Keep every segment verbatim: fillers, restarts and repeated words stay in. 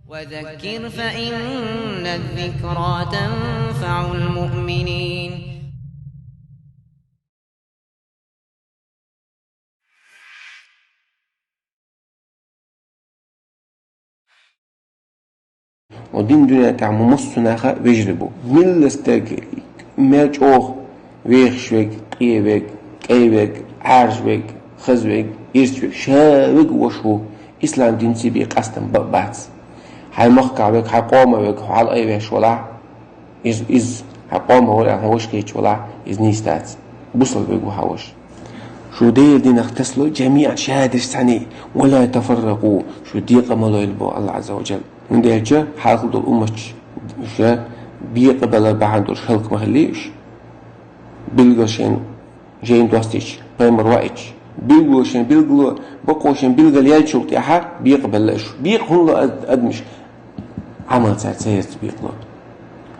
وذكر فإن الذكرى تنفع المؤمنين. Ва дин дуьнен тӀехь ма массо а наха вежарий бу. Милла стаг, мел чӀогӀа вехаш верг, къе верг, кӀай верг, Ӏаьржа верг, хаза верг, ирча верг, ша верг а ваш ву, ислам динца бен къастам ба а бац. Хьайн махкахь верг, хьайн къомах верг хьо хьалаайвеш валахь, иза, иза хьан къомах вара аьлла хьан ваша кхеташ валахь, иза нийса дац. Бусалба верг ву хьан ваша. Шу Делан динах тасалой, جميعا, шадерш цхьаьна, ولا تفرقوا, шу декъа ма лойла, боху АллахӀ Ӏазза ва Джалла. ХӀунда аьлча хьалха долу умматаш ша бекъабалар бахьана долуш хӀаллак ма хиллий уьш. Билггал шайн жайна достийча, пайхамар ваийча, билгало шайн билгало, бакъо шайн билгал яьллачул тӀаьхьа бекъабелла уьш. Бекъа хӀунда ло ад-, адамаш? Ӏамал цара ца ярца бекъало.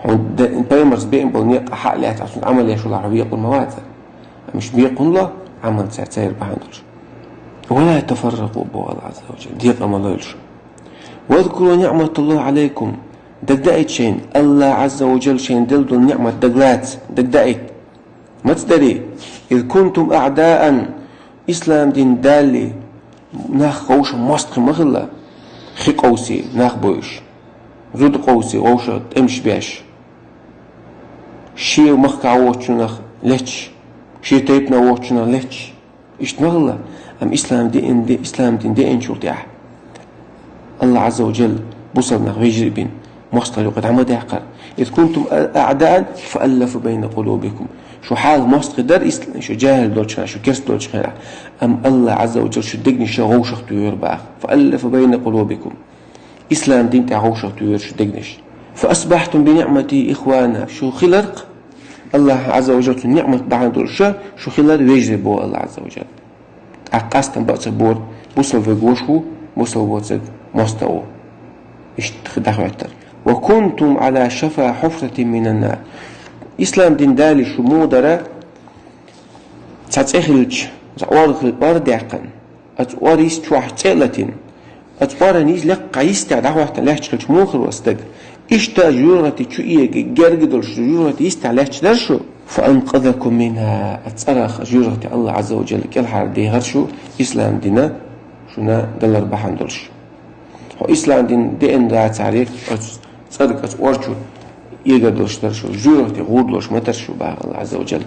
Хьуна де-, пайхамарца беана болу некъ хьа а лаьцна, цунна Ӏамал еш валахь, хьо бекъалур ма вацара. Амма уьш бекъа хӀунда ло? Ӏамал цара ца яр бахьана долуш. ولا تفرقوا, боху АллахӀ Ӏазза ва Джалла, декъа ма лойла шу. واذكروا نعمة الله عليكم. Дагадаийта шайна, АллахӀ Ӏазза ва Джалла шайна делла долу ниӀмат дагалаца, дагадаийта. Маца дарий? إذ كنتم أعداء, ислам дин далале нах вовшах мостагӀий ма хилла, хи къовсий нах бу уьш, зуда къовсий вовшах тӀемаш беш, шен махкахь воцучунах летташ, шен тайпанах воцучунах летташ. Иштта ма хилла, амма ислам дин де-, ислам дин деанчул тӀаьхьа АллахӀ Ӏазза ва Джалла бусалба нах вежарий бина, мостагӀий юкъа дӀа ма даьккхира. إذ كنتم أعداء فألف بين قلوبكم. Шу хьалха мостагӀий дара ис-, шу жаьхӀил долчу хенахь, шу керста долчу хенахь, амма АллахӀ Ӏазза ва Джалла шу дегнаш вовшах туьйхира боху. فألف بين قلوبكم. Ислам дин тӀехь вовшах туьйхира шу дегнаш. فأصبحتم بنعمته إخوانا. Шу хиларх, АллахӀ Ӏазза ва Джалла цуьнан ниӀмат бахьана долуш шу хилар вежарий, боху АллахӀ Ӏазза ва Джалла. ТӀаккха къастам ба а ца бора, бусалба верг ваш ву, бусалба воцург мостагӀа ву. Иштта хи дӀахӀоьттира. وكنتم على شفا حفرة من النار. Ислам дин далале шу муха дара, цхьа цӀе хилча, цхьа ор хилча, ор а даьккхина, оцу оран йист чохь цӀе а латийна, оцу оран йист лекха йистехь дӀахӀоьттина лаьтташ хилча муха хир вара стаг? Иштта жоьжахати чу эга герга долуш, жоьжахати йистехь лаьтташ дара шу? فأنقذكم منها. Оцу цӀарах, жоьжахатех АллахӀ Ӏазза ва Джалла кӀелхьардехира шу, ислам дин шуна далар бахьана долуш. Хьо ислам дин деана дацахьара, оцу цӀерга, оцу ор чу эгар долуш дара шу, жоьжахати гӀур долуш ма дара шу, боху АллахӀ Ӏазза ва Джалла.